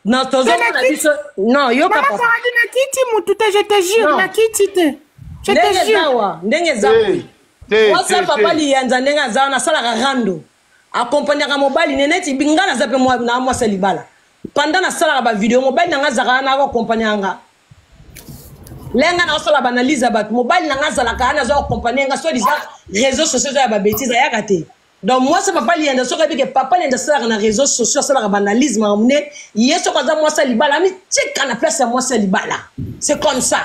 na tozomona biso. Non, yoka. Papa, nakiti mutu te, je te jure, nakiti te. Ndenge ezawa, ndenge eza, mwasi ya papa Liyanza, ndenge aza wana, asalaka rando, akompagnaka mobali ne neti nga naza mpe na mwasi ya libala. Pendant nasalaka bavideo, mobali na nga azalaka wana, akoaccompagner nga. Lenga naosala baanalyse ya bato, mobali na nga azalaka wana, aza koaccompagner nga. So disant réseau sociaux eza ya babêtises, ayaka te. Donc mwasi papa Lienda, soki ayebi ke papa Lienda asalaka na réseau sociaux, asalaka baanalyse makambo ne ye, soki aza mwasi ya libala, amitika na place ya mwasi ya libala. C'est comme ça,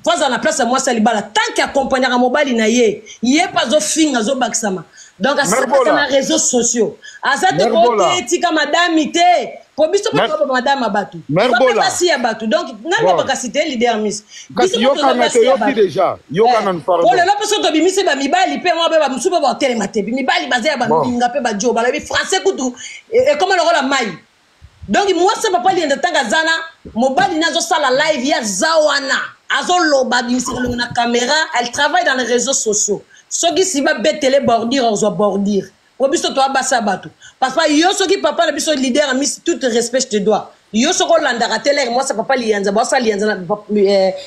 faut azala na place ya mwasi ya libala tant que accompagnaka mobali na ye. Ye mpe azofinga, azobakisama. Donc asalaka na réseaux sociaux, aza te kote tika madami te, po biso mpe toba madame ya bato, mpe basi ya bato. Donc naloba kasi te, leader Miss. Biso po lelo mpe so tobimisi bamibali mpe mwa mpe bamosusu mpe batelema te. Mibali baza ya bambinga mpe bajo, balobi français kutu ekoma lokola mai. Donc mwasi papa Lienda, ntango aza na mobali ne, azosala live, ye aza wana, azoloba, abimisaka elongo na caméra, elle travaille dans les réseaux sociaux. Soki si babetele bordure, ozwa bordure, po biso toa basi ya bato. Parce que yo, soki papa na biso leader Miss, tout respect je te dois, yo soki olandaka te lere mwasi papa Liyanza baosala Liyanza na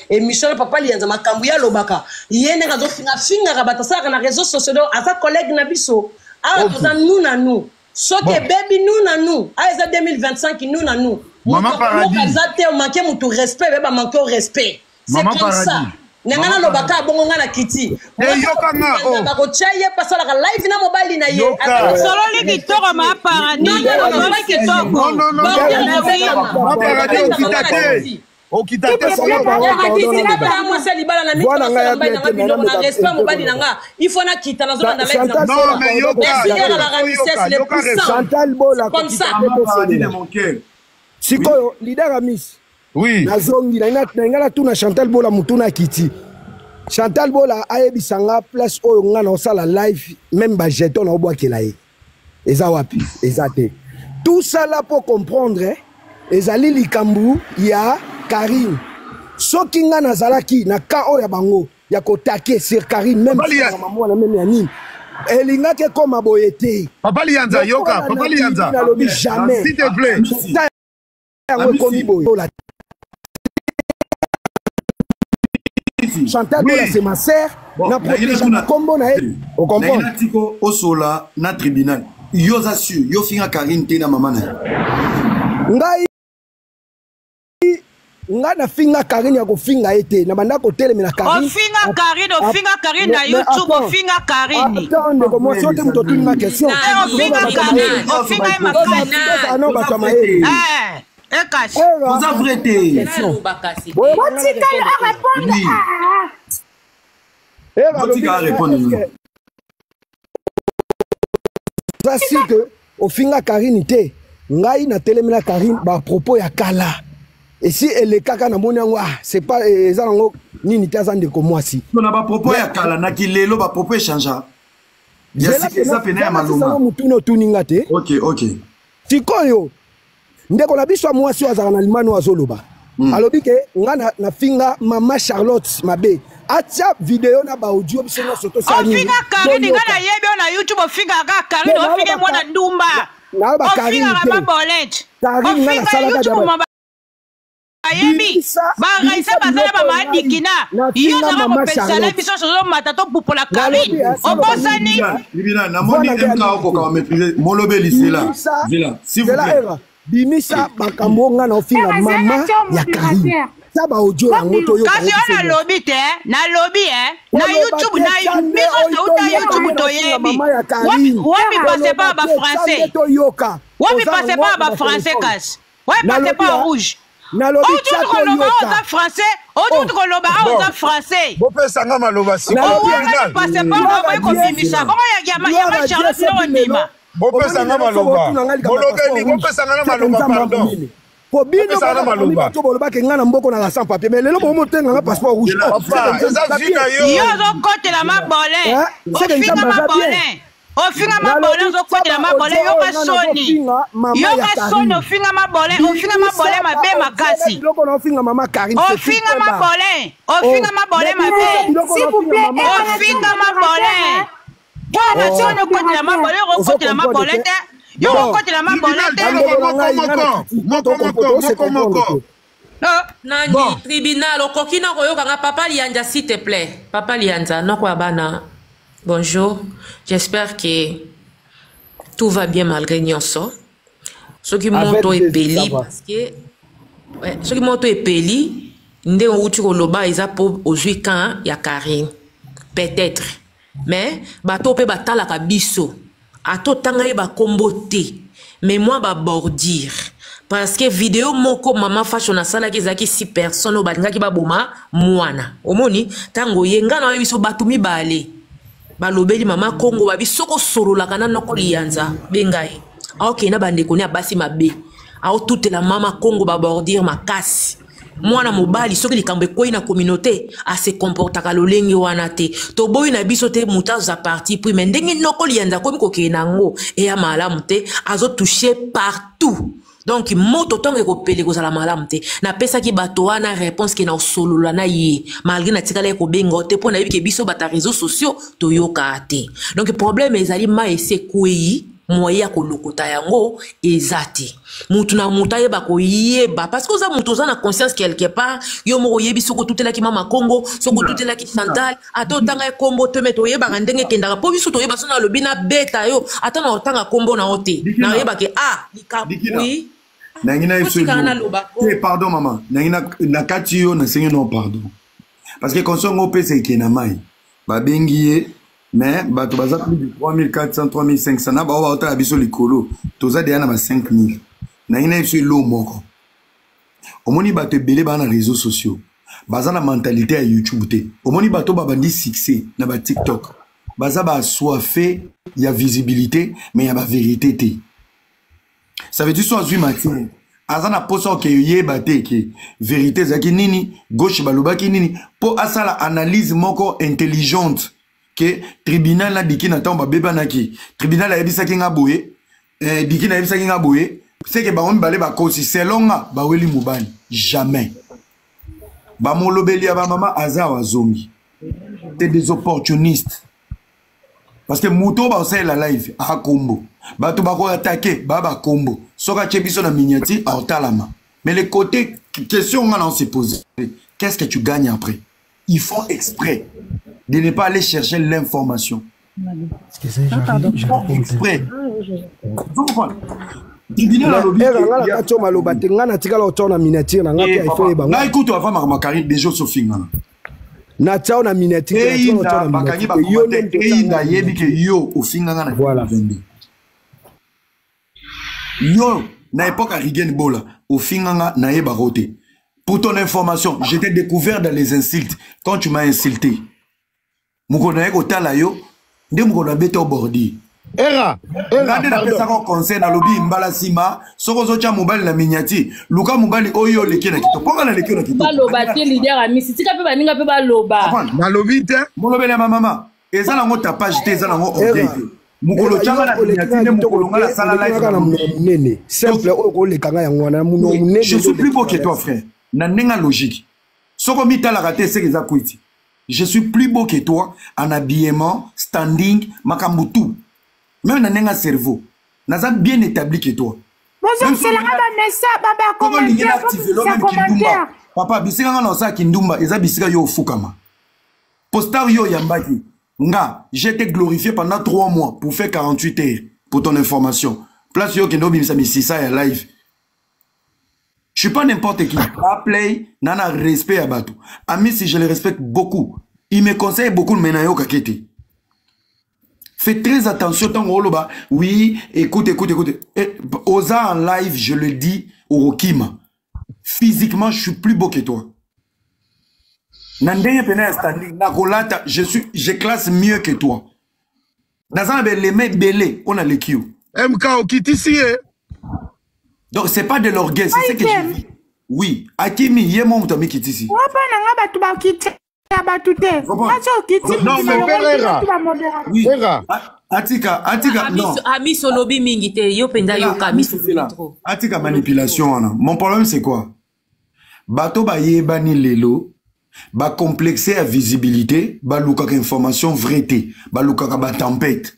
émission na papa Liyanza, makambo ye alobaka, ye ndenge azofingafingaka bato, asalaka na réseau sociaux. Donc aza collègue na biso awa, toza nous na nous. Soki ebebi, nous na nous. Awa eza 2025, nous na nous. Mama Paradis. Aza te omanquer motu respect, be bamanquer au respect, c'est comme ça. Ndenge nalobaka bongo, nga na kiti bakotia ye mpe asalaka live na mobali na ye. Sololi kitoko, ma Paradis, sololi kitoko. Okita te, okita te. Mwasi ya libala na mibali nanga biloko na respect mobali na nga, il faut nakita, nazolanda. Chantal Bola. Comme ça. Sikoyo, leader Amis. Oui. Nazongi na ngai, natuna Chantal Bola mutuna akiti. Chantal Bola ayebisa nga place oyo nga na osala live, même bajeton na obwakela ye eza wapi? Eza te. Tout ça là pour comprendre, ezali likambo ya Karine. Soki nga nazalaki na ka oyo ya bango ya kotake sur Karine, même mwana, même ya nini. Elingaki ekoma boye te. Papa Lianza, yoka, Papa Lianza. Nalobi jamais. S'il te plaît. Yango ekomi boye. Chantal Bola, c'est ma sœur. Na protège na kombo na ye. O comprendre? Na tiko osola na tribunal. Yo za sûr, yo finga Karine te na mama na ye. Ngai nga nafinga Karine ya kofinga ye te na banda kotelemela Karine. Ofinga Karine, ofinga Karine na YouTube, ofinga Karine. Attends ndeko mwasi oyo te moto otuni nga question. Ofinga Karine, ofinga ye makasi. No bato ya mayele. Eh, ekasi. Oza vrai te. Botikali arépondre. Botika arépondre. Oza sûr que ofinga Karine te. Ngai natelemela Karine ba propos ya kala. Esi elekaka namoni yango ah c'est pas eza nango nini te aza ndeko mwasi. Na ba propos ya kala na kilelo ba propos échangea. Ya sika eza pene ya malonga. Mutuna otuni nga te. OK OK. Sikoyo ndeko na biso ya mwasi oyo azalaka na limani oyo azoloba alobi ke nga nafinga mama Charlotte mabe atia video na ba audio biso nyonso tosala nini. Ofinga Karine nga nayebi oyo na YouTube ofingaka Karine ofinga mwana ndumba ofingaka mabolete ofinga YouTube bayebi baraisa bazala bamadikina yo ozaka kopesala biso tozomata topupola Karine obosani namoni mk okoka maîtrise molobeli zela zela s'il vous plaît bimisa makambo nga na ofinga mama ya Karine ta ba audio yango toyoka. Kasi oyo nalobi te, nalobi e na YouTube na biso touta YouTube toyebi wapi passeport ba français, wapi passeport ba français, kasi wapi passeport rouge. Nalobi outi koloba oyo oza français, outi koloba awa oza français. Bopesa nga maloba sikoyo. Passeport baboyi kobimisa bongo ya ma Charlotte nde ondima. Bopesa nga maloba, bolobeli, bopesa nga na maloba, pardon. Po bino bato bolobaki ngai na mboko na la sans papier, mais lelo bomotenga nga passeport rouge. Yo ozokotela mabolin, ofinga mabolin, ofinga mabolin, ozokotela mabolin. Yoka soni, yoka soni, ofinga mabolin, ofinga mabolin mabe makasi. Ofinga mama Karine, ofinga mabolin, ofinga mabolin mabe, ofinga mabolin. Mpona soni okotela mabolin, okotela mabolin te, yo okotela mabolin te. Moko moko, moko moko. Nani bon. Tribunal okoki na koyoka nga papa Lianza s'il te plaît. Papa Lianza noko ya bana. Bonjour. J'espère que tout va bien malgré nyonso. Soki moto epeli parce que ouais, soki moto epeli nde outi koloba eza po ozwi camp ya Karine. Peut-être. Mais bato pe batalaka biso. Ato tanga ye ba kombo te. Mais moi ba bordure. Parce que vidéo moko mama fashion asalaki ezalaki 6 personnes oyo balingaki baboma mwana. Omoni tango ye nga na biso bato mibale balobeli mama Kongo babi soko sololaka na noko liyanza benga ye. Aokende na bandeko ne ya basi mabe. Aotutela mama Kongo ba bordure makasi. Mwana mobali soki likambo ekwei na communauté ase comportaka lolenge wana te. Toboyi na biso te moto aza parti pris, mais ndenge noko liyanza akomi kokende na yango eya malamu te, azotouche partout. Donc moto ntango ekopele kozala malamu te. Napesaki bato wana réponse ke na osolola na ye malgré natikala ye kobenga te mpo nayebi ke biso bato ya réseaux sociaux toyokaa te. Donc problème ezali mai esi ekwei, moyen ya kolokota yango eza te. Mutu na mutu ayeba koyeba parce que oza mutu oza na conscience quelque part. Yo moko oyebi soki otutelaki mama Kongo, soki otutelaki Chantal, ata otanga ye kombo te, me toyebaka ndenge ekendaka mpo biso toyeba. So nalobi nabeta yo ata na otanga kombo na yo te, nayebake ah likambo oui. Nangi na yesu te, pardon mama, nangi na kati yo nasengi no pardon parce que conseil ngo opesa eke na mai babengi ye, mais bato baza plus de 3400 3500 na bao baotala biso likolo, toza deya na ba 5000. Nangi na yesu elo moko, omoni bato ebele baa na réseaux sociaux baza na mentalité ya YouTube te. Omoni bato babandi succès na ba TikTok baza baassoife ya visibilité mais ya bavérité te. Ça veut dire so azwi matière aza na posa oke yeba te ke vérité ezalaki nini, gauche balobaki nini, mpo asala analyse moko intelligente ke tribunal na diki na ntango babebanaki, tribunal ayebisaki nga boye, diki nayebisaki nga boye, seke bango mibale bakosi selon nga baweli mobali. Jamais bamolobeli ya bamama aza awa azongi, c'est des opportunistes. Parce que moto oyo bakosalela live akombo bato bakoatake baa bakombo soki atie biso na miniature aotalama. Mais le côté question nga na on se pose, qu'est-ce que tu gagnes après? Ils font exprès de ne pas aller chercher l'information. Ils font exprès. Tribunal alobi nga na kati oyo maloba te, nga natikala otya na miniature na nga te, ifo yeba. Ngai kutu avant makambo Karine déjà osofingana. Natia na miniature. Eyinda bakangi bakote, eyinda ayebi ke yo ofinganga na voilà. 22 yo na époque ya Rigen Bola ofinganga, nayebaka te. Pour ton information, j'étais découvert dans les insultes. Quand tu m'as insulté, mokolo naye kotala yo nde mokolo nabeta obordi. Era. Nga nde napesaka conseil, nalobi mbala nsima soki ozotya mobali na miniature, luka mobali oyo oleki na kitoko, mpo nga naleki yo na kitoko. Baloba te, leader Amisi, tika mpe baninga mpe baloba. Nalobi te. Molobeli ya mamama eza nango tapage te, eza nango orgueil te. Mokolo tyanga na miniature nde mokolo nga nasala live. Na monoko monene simple oyo koleka nga yango wana, monoko monene. Je suis plus beau que toi, frère, na ndenge logique. Soki omitalaka te, eseke eza kwiti. Je suis plus beau que toi en habillement, standing, makambo tout, même na ndenge ya cerveau naza bien établi que toi. Bozongiselanga bamesa babacommentaire. Papa, bisika nga na osala kindumba eza bisika yo ofukama. Postar yo oyambaki nga, j'ai été glorifié pendant 3 mois pour faire 48 heures. Pour ton information, place yo okende obimisa misisa ya live, je suis pas n'importe qui. Aplay nana respect ya bato. Amisi, je le respecte beaucoup, il me conseille beaucoup, mais nayokaki te. Fais très attention ntango oloba. Oui, écoute, écoute, écoute. Eh, oza en live, je le dis, okokima. Physiquement, je suis plus beau que toi na ndenge pena ya standing nakolata. Je suis, je classe mieux que toi. Naza na belema ebele oyo naleki yo. MK okitisi ye. Donc c'est pas de l'orgueil, c'est ce que je vis. Oui, akimi ye mo moto amikitisi. Wapa na nga bato bakiti ya bato te, azo okiti. Non, mais père Era. Oui. Era. Atika, atika, non. Amis, olobi mingi te, yo mpenza yoka Amis, olobi trop. Atika manipulation wana. Mon problème, c'est quoi? Bato bayebani lelo bacomplexe ya visibilité, balukaka information vrai te, balukaka batempête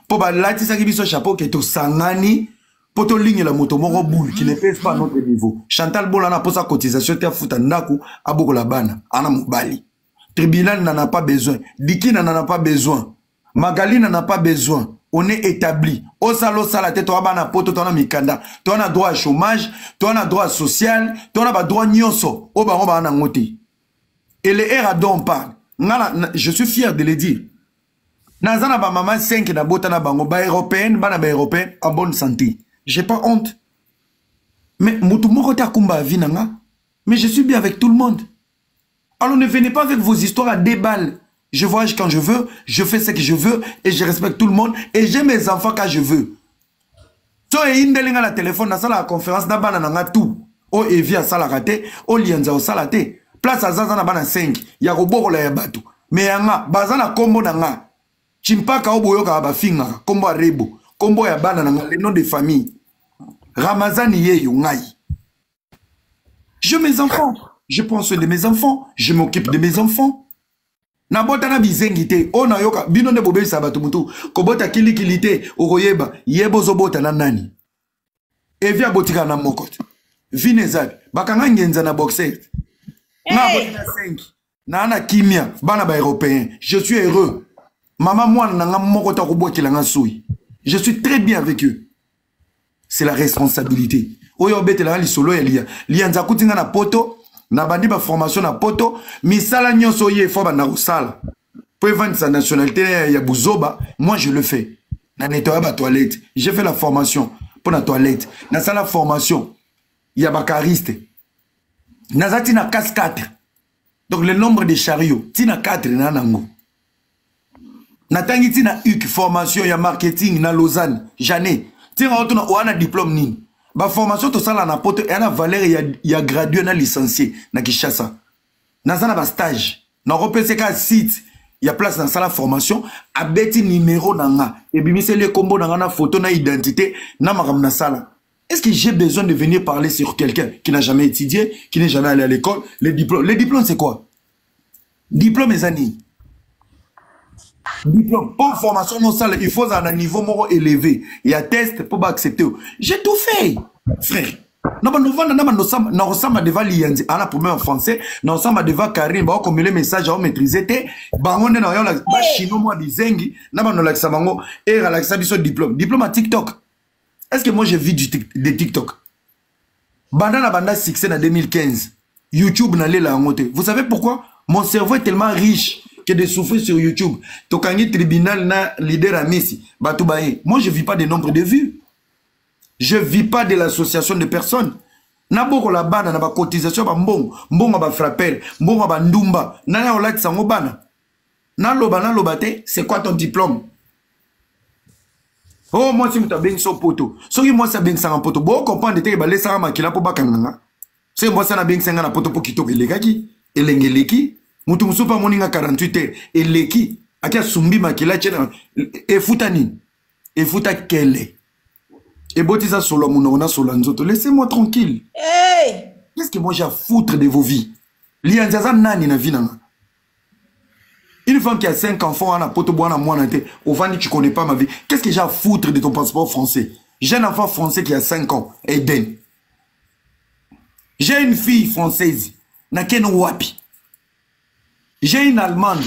mpo balatisaki biso chapeau ke tosangani mpo tolingela moto moko boule qui ne pèse pas à notre niveau. Chantal Bola na mposa cotisation te, afuta ndako, abokola bana, ana mobali. Tribunal n'en a pas besoin, Diki n'en a pas besoin, Magali n'en a pas besoin. On est établi, osala osala te, toa bana poto, toa na mikanda, toa na droit ya chômage, toa na droit social, toa na badroit nyonso oyo bango baa nango te. Et le era dont on parle, nga je suis fier de le dire, naza na bamama 5, nabota na bango baeuropéenne, bana baeuropéenne en bonne santé. J'ai pas honte, mais motu moko te akumba avi na nga, mais je suis bien avec tout le monde. Alors ne venez pas avec vos histoires à deux balles. Je voyage quand je veux, je fais ce que je veux et je respecte tout le monde et j'ai mes enfants quand je veux. So eyindeli nga na telefone, nasalaka conférence na bana na nga tout. Oyo Evi asalaka te, oyo Lianza osala te. Place aza aza na bana 5 ya kobokola ya bato. Mais yanga baza na kombo na nga. Chimpaka oyo boyokaka bafingaka, kombo ya Rebo, kombo ya bana na nga, le nom de famille. Ramazani yeyo ngai. J'ai mes enfants. Je prends soin de mes enfants. Je m'occupe de mes enfants. Nabota na bizengi te. Oyo nayoka bino nde bobebisa bato motu kobota kilikili te. Okoyeba yeba ozobota na nani. Evi abotika na moko te, vine ezabi bakanga ngenza na boxer nga aboti na 5 naa na kimia, bana baeuropéen. Je suis heureux. Mama mwana na nga moko te akobwakela nga soi. Je suis très bien avec eux. C'est la responsabilité oyo obetelaka lisolo ya lia lianza. Akuti nga na poto, nabandi baformation na poto, misala nyonso oyo efo banda kosala po evandisa nationalité ya buzoba, moi je le fais. Na nettoya batoilette, j'ai fait la formation mpo na toilette, nasala formation ya bacariste, naza ntina casse 4, donc le nombre de chariot ntina 4 na nango. Natangi ntina uk formation ya marketing na Lausanne. Jane ntina otuna oya na diplôme nini? Baformation tosala na poto eya na valeur ya gradué na licencié. Na Kinshasa naza na bastage, nakopesa ka site ya place nasala formation. Abeti numero na nga, ebimiseli ekombo na nga na photo na identité na makambo nasala. Est-ce que j'ai besoin de venir parler sur quelqu'un qui n'a jamais étudié, qui n'est jamais allé à l'école? Les diplômes, les diplômes, c'est quoi? Diplôme eza nini? Diplôme mpo formation nosala, il faut ozala na niveau moko élevé ya test mpo baaccepte yo. J'ai tout fait, frère. Na bando ovanda na bando osamba, na kosamba devant Liyanzi, ana problème en français, na kosamba devant Karine, baokomele message aomaîtrise te. Bango nde na yo bachino mwa bizengi na bando olakisa bango ere alakisa biso diplôme, diplôme ya TikTok. Est ce que moi je vis de TikTok? Banda na banda succès na 2015, YouTube nalela yango te. Vous savez pourquoi? Mon cerveau est tellement riche que de souffrir sur YouTube. Tokangi tribunal na leader Amisi, bato baye. Moi, je vis pas de nombre de vues, je vis pas de l'association de personnes. Nabokola bana na bacotisation, bambongo, mbongo ya bafrapper, mbongo ya bandumba. Nani aolakisa yango bana? Naloba, naloba te. C'est quoi ton diplôme? Oh, mwasi moto abengisa poto. Soki mwasi abengisaka poto, bocomprendre te ke balesaka makila mpo bakanganga. Soki mwasi ana abengisa nga na poto mpo kitoko elekaki, elenge eleki, moto mosusu mpe amoni nga 48 heures eleki, ake asumbi makila tie na efuta nini, efuta kele, ebotisa solo ya monoko na solo ya nzoto. Laissez-moi tranquille, hey! Qu'est-ce que moi j'ai à foutre de vos vies? Lianzi aza nani na vie na nga? Une femme qui a cinq enfants wana poto, bwana mwana te, ovandi, tu connais pas ma vie. Qu'est-ce que j'ai à foutre de ton passeport français? J'ai un enfant français qui a 5 ans, Eden. J'ai une fille française, nakeno wapi? J'ai une Allemande.